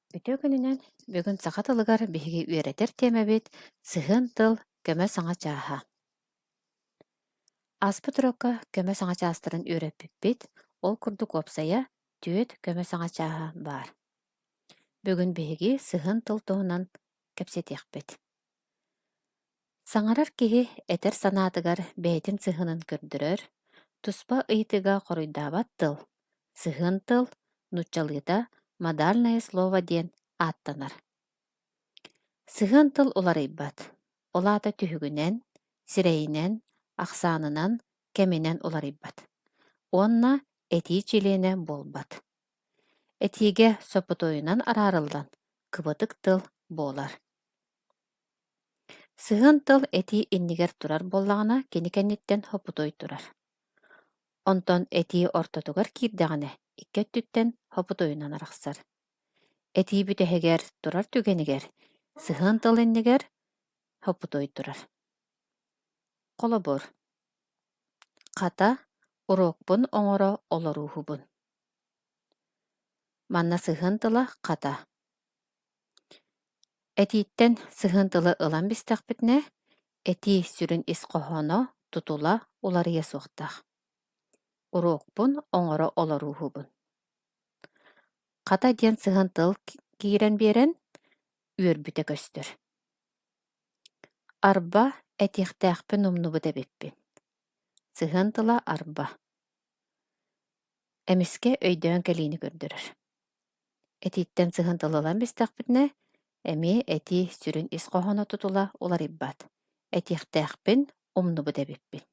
Үтүө күнүнэн! Бүгүн саха тылыгар биһиги үөрэтэр тиэмэбит «Сыһыан тыл көмө саҥа чааһа». Ааспыт уруокка көмө саҥа чаастарын үөрэппиппит, ол курдук уопсайа түөрт көмө саҥа чааһа баар. Бүгүн биһиги сыһыан тыл туһунан кэпсэтиэхпит. Саҥарар киһи этэр санаатыгар бэйэтин сыһыанын көрдөрөр, туспа ыйытыыга хоруйдаабат тыл, сыһыан тыл, нууччалыыта модальное слово диэн ааттанар. Сыһыан тыл уларыйбат, ол аата түһүгүнэн, сирэйинэн, ахсаанынан, кэминэн уларыйбат уонна этии чилиэнэ буолбат. Этиигэ соппутуойунан араарыллан кыбытык тыл буолар. Сыһыан тыл этии иннигэр турар буоллаҕына, кини кэнниттэн хоппутуой турар. Онтон этии ортотугар киирдэҕинэ, икки өттүттэн хоппутуойунан арахсар. Этии бүтэһигэр турар түгэнигэр сыһыан тыл иннигэр хоппутуой турар. Холобур, хата, уруокпун оҥоро олорууһубун. Манна сыһыан тыла хата. Этииттэн сыһыан тылы ылан бистэхпитинэ, этии сүрүн ис хоһооно, тутула уларыйа суохтаах. Уруокпун оҥоро олорууһубун. Хата диэн сыһыан тыл киирэн биэрэн, үөрбүтэ көстөр. Арба, этиэхтээхпин умнубут эбиппин. Сыһыан тыла арба. Эмискэ өйдөөн кэлиини көрдөрөр. Этииттэн сыһан тылылан бистэхпитинэ, эмиэ этии сүрүн ис хоһооно тутула уларыйбат, этиэхтээхпин умнубут эбиппин.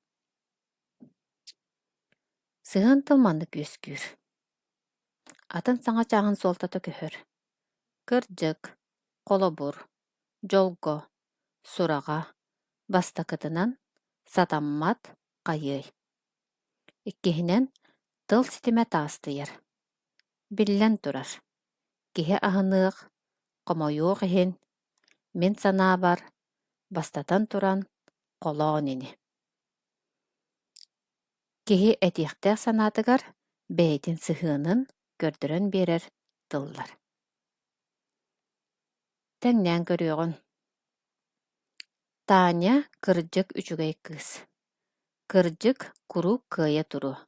Сыһыан тыл маннык үөскүүр. Атын саҥа чааһын суолтата көһөр. Кырдьык, холобур, дьолго, сураҕа, бастакытынан, сатаммат, хайыай. Иккиһинэн, тыл ситимэ таастыйар. Биллэн турар, киһи аһыныах, хомойуох иһин, мин санаабар, бастатан туран, холоон ини. Киһи этиэхтээх санаатыгар бэйэтин сыһыанын көрдөрөн биэрэр тыллар. Тэҥнээн көрүөҕүҥ. Таня кырдьык үчүгэй кыыс. Кырдьык куруук кыайа туруо.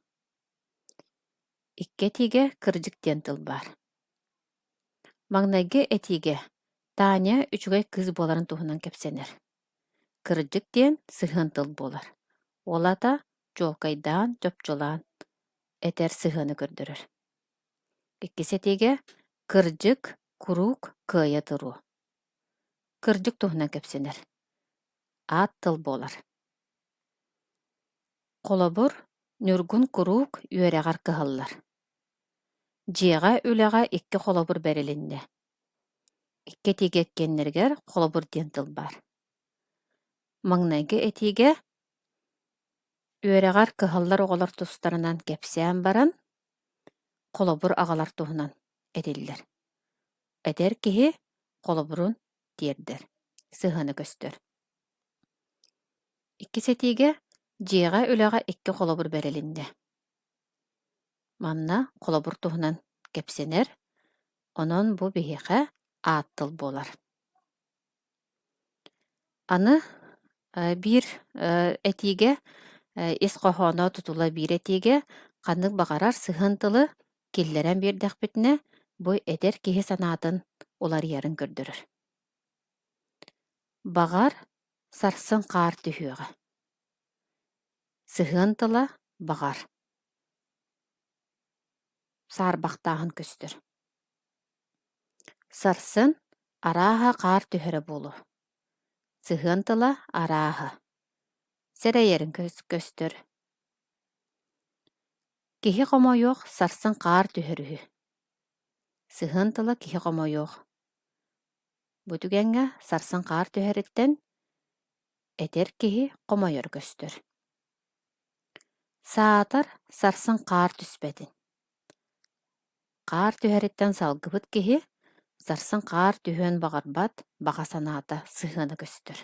Икки этиигэ кырдьык диэн тыл баар. Маҥнайгы этиигэ Таня үчүгэй кыыс буоларын туһунан кэпсэнэр. Кырдьык диэн сыһыан тыл буолар. Ол аата чуолкайдаан, чопчулаан этэр сыһыаны көрдөрөр. Иккис этиигэ кырдьык куруук кыайа туруо. Кырдьык туһунан кэпсэнэр. Аат тыл буолар. Холобур, Ньургун куруук үөрэҕэр кыһаллар. Дьиэҕэ үлэҕэ икки холобур бэрилиннэ. Икки этиигэ иккиэннэригэр холобур диэн тыл баар. Маҥнайгы этиигэ үөрэҕэр кыһаллар оҕолор тустарынан кэпсээн баран, холобур аҕалар туһунан этиллэр. Эдэр киһи холобурун тиэрдэр, сыһыана көстөр. Иккис этиигэ дьиэҕэ үлэҕэ икки холобур бэрилиннэ. Манна холобур туһунан кэпсэнэр, онон бу биһиэхэ аат тыл буолар. Аны биир этиигэ ис хоһооно тутула биир этиигэ ханнык баҕарар сыһыан тылы киллэрэн биэрдэхпитинэ, бу эдэр киһи санаатын уларыйарын көрдөрөр. Баҕар, сарсын хаар түһүөҕэ. Сыһыан тыла баҕар. Саарбахтааһын көстөр. Сарсын арааһа хаар түһэрэ буолуо. Сыһыан тыла арааһа. Сэрэйэрин көстөр. Киһи хомойуох сарсын хаар түһэр үһү. Сыһыан тыла киһи хомойуох. Бу түгэҥҥэ сарсын хаар түһэриттэн этэр киһи хомойор көстөр. Саатар сарсын хаар түспэтин. Хаар түһэриттэн салгыбыт киһи сарсын хаар түһүөн баҕарбат баҕа санаата сыһыана көстөр.